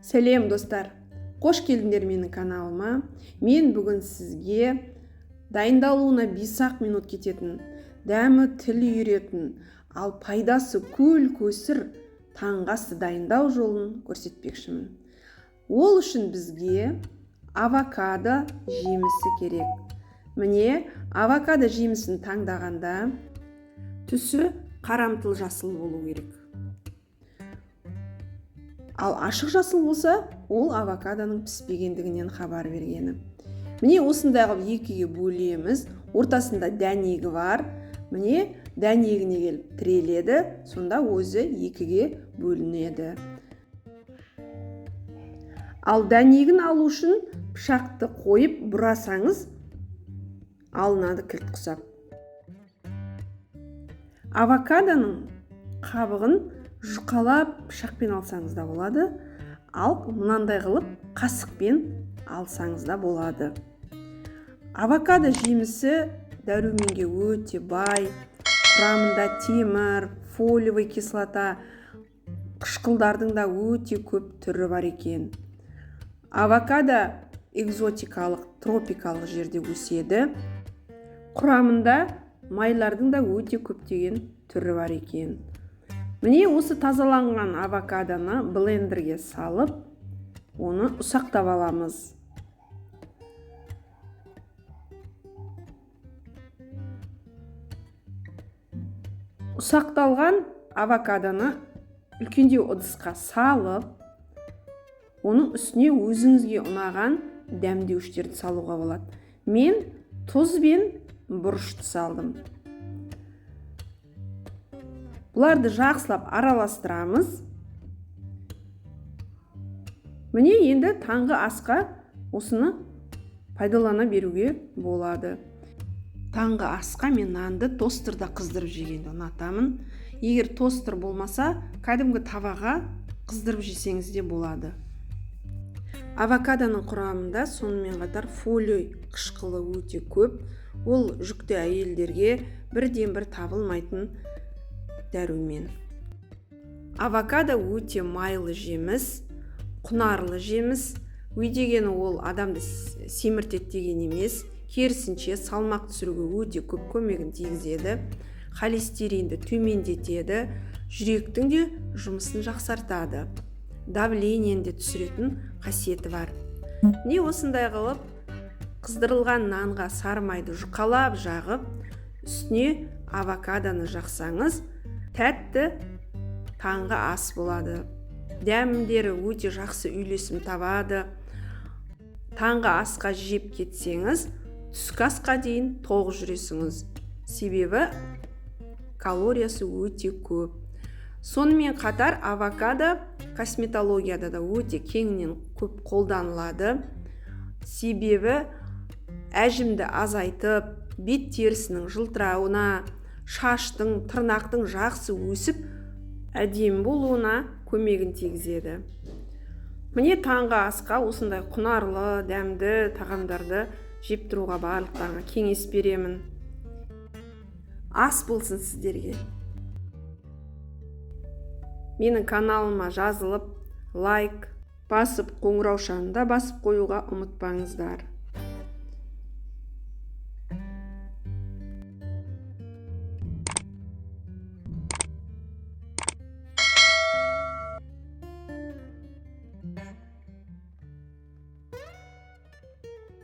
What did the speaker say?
Сәлем, достар! Қош келдіңдер менің каналыма. Мен бүгін сізге дайындалуына 5-ақ минут кететін, дәмі тіл үйіретін, ал пайдасы көл көсір таңғы асты дайындау жолын көрсетпекшімін. Ол үшін бізге авокадо жемісі керек. Міне, авокадо жемісін таңдағанда түсі қарамтыл жасыл болу керек. Ал ашық жасыл болса, ол авокадоның піспегендігінен хабар бергені. Міне, осындай қылып екіге бөлеміз. Ортасында дәнегі бар. Міне, дәнегіне келіп тіреледі, сонда өзі екіге бөлінеді. Ал дәнегін алу үшін пышақты қойып бұрасаңыз, алынады кілт құсап. Авокадоның қабығын жұқалап пышақпен алсаңыз да болады, ал мынандай қылып қасықпен алсаңыз да болады. Авокадо жемісі дәруменге өте бай, құрамында темір, фолиевый кислота, қышқылдардың да өте көп түрі бар екен. Авокадо экзотикалық, тропикалық жерде өседі. Құрамында майлардың да өте көптеген түрі бар екен. Міне, осы тазаланған авокадоны блендерге салып, оны ұсақтап аламыз. Ұсақталған авокадоны үлкендеу ыдысқа салып, оның үстіне өзіңізге ұнаған дәмдеуіштерді салуға болады. Мен тұз бен бұрышты салдым. Бұларды жақсылап араластырамыз. Міне, енді таңғы асқа осыны пайдалана беруге болады. Таңғы асқа мен нанды тостерда қыздырып жегенді ұнатамын. Егер тостер болмаса, кәдімгі табаға қыздырып жесеңіз де болады. Авокадоның құрамында сонымен қатар фолий қышқылы өте көп. Ол жүкті әйелдерге бірден-бір табылмайтын дәрумен. Авокадо өте майлы жеміс, құнарлы жеміс. Өйдегені ол адамды семіртеді деген емес, керісінше салмақ түсіруге өте көп көмегін тигізеді, холестеринді төмендетеді, жүректің де жұмысын жақсартады, давлениені де түсіретін қасиеті бар. Міне, осындай қылып қыздырылған нанға сары майды жұқалап жағып, үстіне авокадоны жақсаңыз, тәтті таңғы ас болады. Дәмдері өте жақсы үйлесім табады. Таңғы асқа жеп кетсеңіз, түскі асқа дейін тоқ жүресіңіз. Себебі калориясы өте көп. Сонымен қатар авокадо косметологияда да өте кеңінен көп қолданылады. Себебі әжімді азайтып, бет терісінің жылтырауына, шаштың, тырнақтың жақсы өсіп, әдемі болуына көмегін тигізеді. Міне, таңғы асқа осындай құнарлы, дәмді тағамдарды жеп тұруға барлықтарыңа кеңес беремін. Ас болсын сіздерге. Менің каналыма жазылып, лайк басып, қоңыраушаны да басып қоюға ұмытпаңыздар.